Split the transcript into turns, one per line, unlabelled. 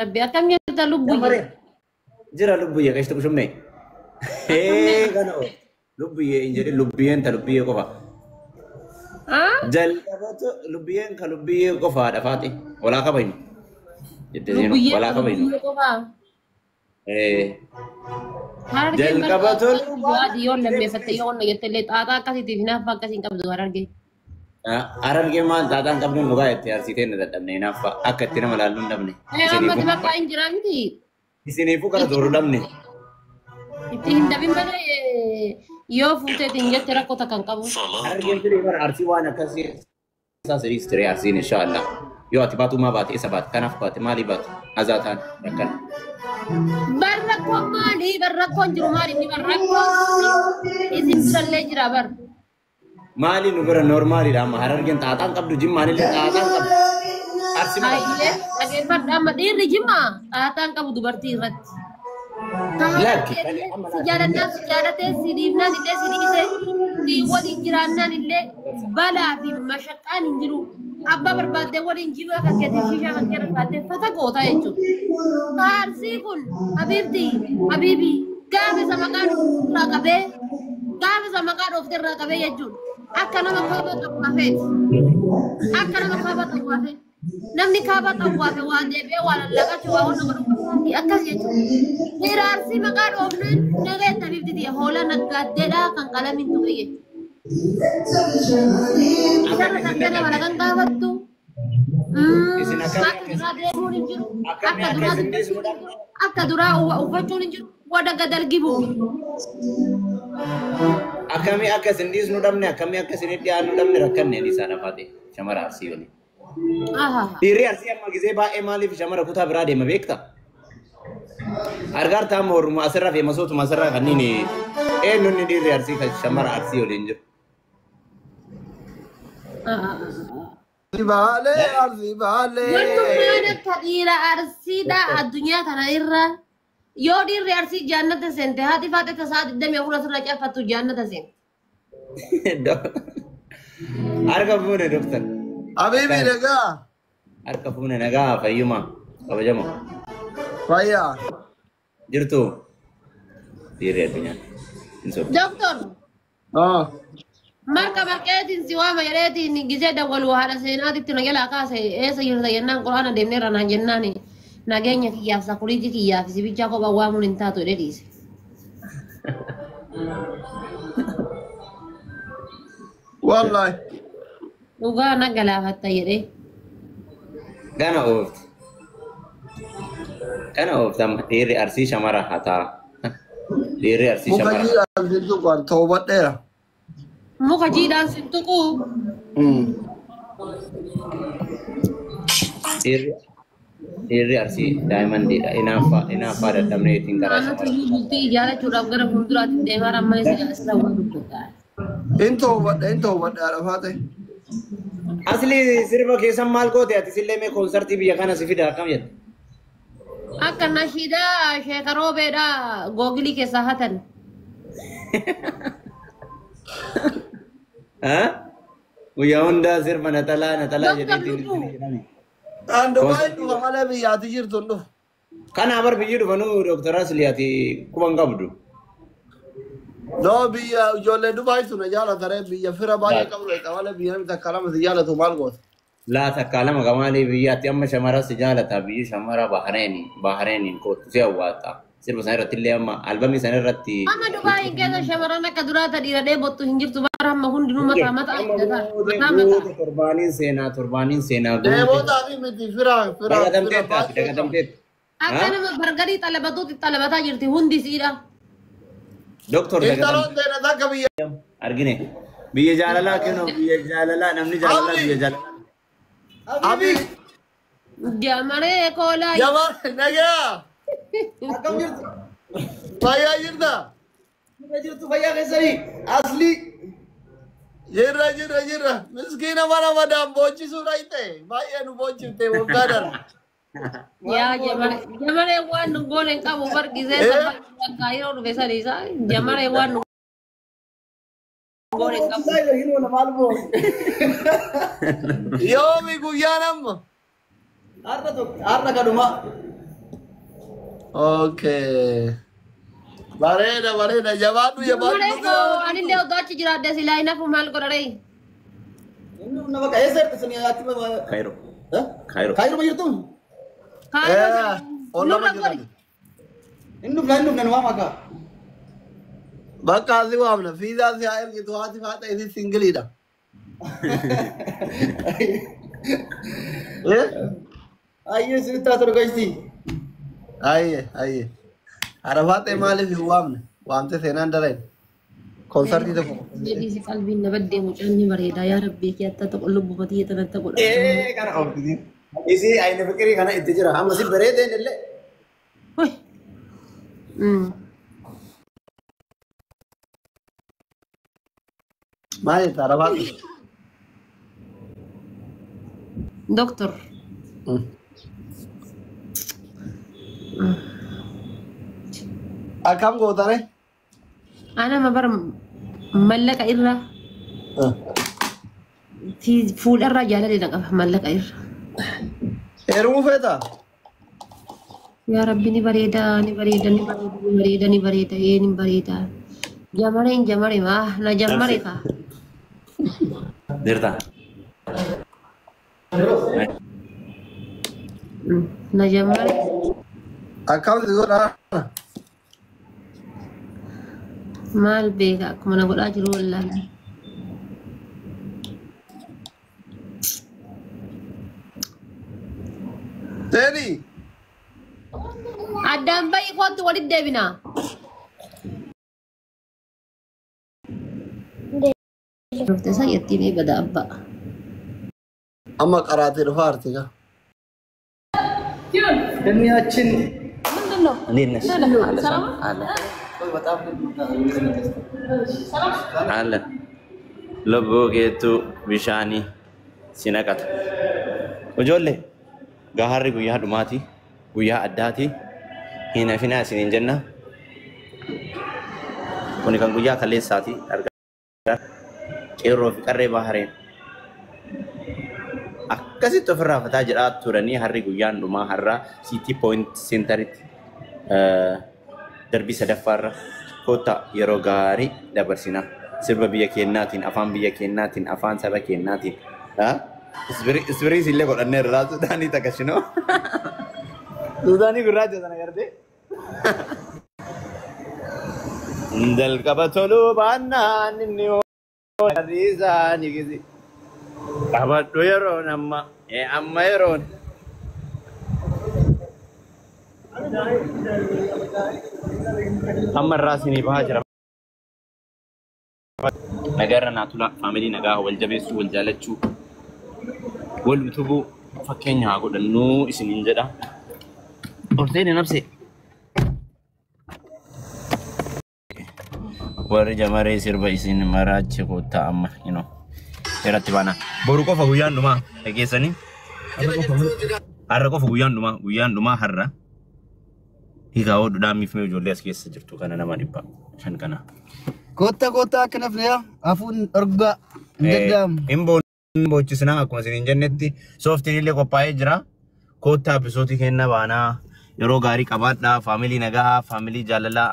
Rabbi akkam jirta lubbuyye?
Shamarree jira lubbuyye keessa kushummee. Ee kana oo lubbuyyee hin jedhin lubbiyyeen ta lubbiyyee qofa. Jalqabatu lubbiyyeen ka lubbiyyee qofaadha faati. Walaa kabajnu. Jette seenu
Lubbiyyee
walaa
ka
kabajnu.
lubbiyyee qofaa.
Ee
Harargeen bara
jalqabatu
du'aati yoo lammeeffatte yoo onna jette illee xaaxaa akkasiitiif hinaaffaa akkasii hin qabdu harargee.
Harargee maal taataan qabnu dhugaa jettee arsiitee na dadhabne hinaaffaa akka itti nama laallu hin dhabne.
Amma bakka hin jiraa miti.
Isiniifuu kana tooru dhabne.
Itti hin dabin malee yoo fuuteetiin jette rakkoo takka hin qabu.
Harargeen firii bara arsii waan akkasii isaa sadiis tiree arsiin inshaallah. Yoo ati baatu maa baate isa baate kanaaf baate maalii baate azaa ta'an rakkana.
Bar rakkoon maali? Bar rakkoon jiru maali? Inni bar rakkoon isin birallee jira bar.
Maali nu bira noormaaliidha amma harargeen xaaxaan qabdu jimmaan illee xaaxaan qabdu. Arsi ma qabdu.
Hayyee dhageeffadha amma dhiirri jimmaa xaaxaan qabu dubartii irratti.
Lakki kan amma
Si jaalannaan si jaalatee si dhiifnaan illee si dhiise si waliin jiraannaan illee balaa fi mashaqqaan hin jiru. Abbaa barbaaddee waliin jimaa kan keetii shishaa kan kee barbaaddee fata gootaa jechuudha. Faarsii kun habiibti habiibii gaafa isa maqaa irraa qabee gaafa isa maqaa dhoofte irraa qabee jechuudha. Akka nama kaaba xawwaafeeti. Akka nama kaaba xawwaafee. Namni kaaba xawwaafe waa deebi'ee waa lallaqachuu waa hunda godhu akkas jechuudha. Dhiira arsii maqaa dhoofneen nageetta habiibti tiyya hoolaa naggaaddeedha kan qalamiin tuqe jechuudha. Isarra darbee nama lagan gaafattu.
Isin akkamii
Akka duraa deemuun hin jiru.
akkamii
Akka
akka
duraa
isin
dubbachuun
dhiisnu
hin jiru. Akka duraa uffachuun hin jiru. Wada gadalgibu.
Akkamii akka isin dhiisnu dhabne akkamii akka isin dhiyaannu dhabne rakkanne isaa dhafaate shamara arsii waliin. Dhiirri arsii amma gisee baay'ee maaliif shamara kutaa biraa deema beekta? Argaarta amma horuma asirraa fi masootuma asirraa kanneen eenyu inni dhiirri arsii kan shamara arsii waliin jiru.
Baalee arsii baalee.
Wantummaan akka dhiira arsiidha addunyaa kana irra yoo dhiirri arsii jaannata seente haati faate tasaa 24 asirra caffattu jaannata seente.
Harka fuune doktar.
Habiibi nagaa.
Harka fuune nagaa fayyuma kabajamo.
Fayyaa.
Jirtu dhiirri addunyaa. Hin sobu.
Doktor marqa marqeetiin si waama jedheetiin gisee dawwalu haadha seenaatitti na jalaa kaase eessa jirta jennaan quraana deemneerra naan jennaan nageenya kiyyaaf sakuriitii kiyyaaf si bichaa kophaa waamuun hin taatu jedhee dhiise.
Wallaahi.
Dhugaa na galaafatta jedhee.
Kana oofti. Kana oofti amma dhiirri arsii shamara hataa. Dhiirri arsii
Muka
shamara.
jiidhaan sin tuqan toobadheera.
Muka jiidhaan sin tuquu.
Dhiirri arsii daa'imandiidha. Inaaffaa inaaffaa dadhabnee ittiin karaa
Naannoo
shamara.
bultii ijaarrachuudhaaf gara fuulduraatti deemaa ramma isa waan dubbata.
In toobadhe in toobadhe haadha faate.
Asli sirba keessan maal goote ati sillee mee koonsartii biyya kana si fida akkam jette?
Akka nashiidaa sheekaroobeedhaa googilii keessaa hatan.
Guyyaa hundaa sirba naxalaa naxalaa
Doktar
jedheetiin
Lubbuu.
Andumaa hin dhufa malee biyyaatti jirtu hin dhufu.
Kana bar biyyi dhufanuu Dooktar Asli ati quba hin qabdu.
Noo biyya ijoollee Dubaay tuna jaalatare biyya fira baay'ee qabdu dha malee biyya namni takka lama si jaalatu maal goota.
Laa takka lama kamaalee biyyaatti amma shamara si jaalata biyyi shamara Bahreeniin kootu si hawwaata. Sirba sana irratti illee amma albamii sana irratti.
Amma Dubaayin keessa shamarran akka duraa ta dhiira dheebottu hin jirtu bara amma hundinuu mataa mataa hidhata. Mataa mataa.
Guute torbaaniin seenaa torbaaniin seenaa guute.
Deemotaa fi miti fira fira fira
Dagatamteetti ati
baay'ee qabdu.
dagatamteetti.
Akka nama bargarii xalabatuutti xalabataa jirti hundi siidha.
Doktor
Intaloon
dagatamteetti.
teena takka biyya.
Argine biyya jaalalaa kennu biyya jaalalaa namni jaalalaa biyya jaalalaa.
Abi
Jamaree koolaa.
jabaa nagaa
Akkam jirtu?
fayyaa jirta.
Jirra jirtu fayyaa keessanii asli.
Jirra jirra jirra miskiina mana madaan boochisuu dhayte baay'ee nu boochifte waggaa darbe.
Yaa jamaree jamaree waan nu goone hin qabu bargisee saba yeroo dhufe saniisa jamaree waan nu goone hin qabu.
Yoomi guyyaan amma.
Har'a tokko har'a kadhuma.
Okay. Bareeda bareeda jabaadhu jabaadhu.
Anillee odoo achi jiraadde silaa hin hafu maal godharee?
Nama eessa jirtu suni ati
Kaayiroo. Kaayiroo.
Kaayiroo jirtu?
Kaayiroo
Ollama
nurra gori.
jiraatu.
Inni dhufna nu waama kaa.
Bakka asi waamna fiizaa si haa ergitu haati faata isi singiliidha. Eh?
Ayyee sirriitti haa tolu gashti.
Ayyee ayyee. Arafaatee maaliif hin waamne? Waamte seenaan dareen. Konsartii tokko.
Jedhiisi qalbiin na baddee mucaan ni bareeda yaa rabbii kee atta tokko lubbu batii tanatti godha.
Ee kana oofti. Isii ayina fikirii kana itti jira. Amma si bareedeen illee.
Maal jetta Arafaatee?
Doktor.
Akkam gootare?
Ana ma bara mallaqa irra fuula irraa jaalala na qaba mallaqa irra.
Heerumuu feetaa?
Yaa Rabbi ni bareeda ni bareeda ni bareeda ni bareeda ni bareeda ee ni bareeda. Jamareen jamare maa na jamare kaa.
Jirta.
Na jamare.
Akkam si godhaa?
Maal beeka akkuma na godhaa jiru wallaahi.
Seeni.
Addaan bahi kootti walitti deebina. Dhufte san ittiin eebada abbaa.
Amma qaraatee dhufaa arti kaa.
Duniyaachin.
እንዴት ነሽ? አለ አለ lubbuu keetu bishaanii si naqata. Ijoollee gaharri guyyaa dhumaati, guyyaa addaati. Hin hafinaa isiniin jenna. Kuni kan guyyaa kaleessaati argaa. Qeerroo fi qarree bahareen akkasitti ofirraa fataa jedhaa turanii harri guyyaan dhumaa har'a City Point Centeritti darbii sadaffaarra koottaa yeroo gaarii dabarsina. Sirba biyya keenyaatiin, afaan biyya keenyaatiin, afaan saba keenyaatiin. Ispiriis illee godhanneerra Sudaanii takashinoo. Sudaanii gurraacha sana gartee. Jalqaba toluu baannaan inni harriisaa ni gisi. Qabadhu yeroon amma amma yeroon. Amma irraa isinii bahaa jira. Nagarra naa tula faamilii nagaa wal jabeessuu wal jaalachuu wal utubuu fakkeenya haa godhannuu isiniin jedha. Horteeni nabse. Warri jamaree sirba isin maraache koottaa amma irratti baana. Boru qofa guyyaan dhumaa dhageessanii. Har'a qofa guyyaan dhumaa guyyaan dhumaa har'a. Hiikaa hodhuudhaan miifmee ijoollee as keessa jirtu kana nama 500 kana.
Kotta kotta akka nafne yaa hafuun dhorgaa hin danda'amu.
Hin boochisnaa akkuma isin hin jennetti sooftiin illee qophaa'ee jira. Koottaa bisootii kenna baanaa yeroo gaarii qabaadhaa faamilii nagaa faamilii jaalalaa.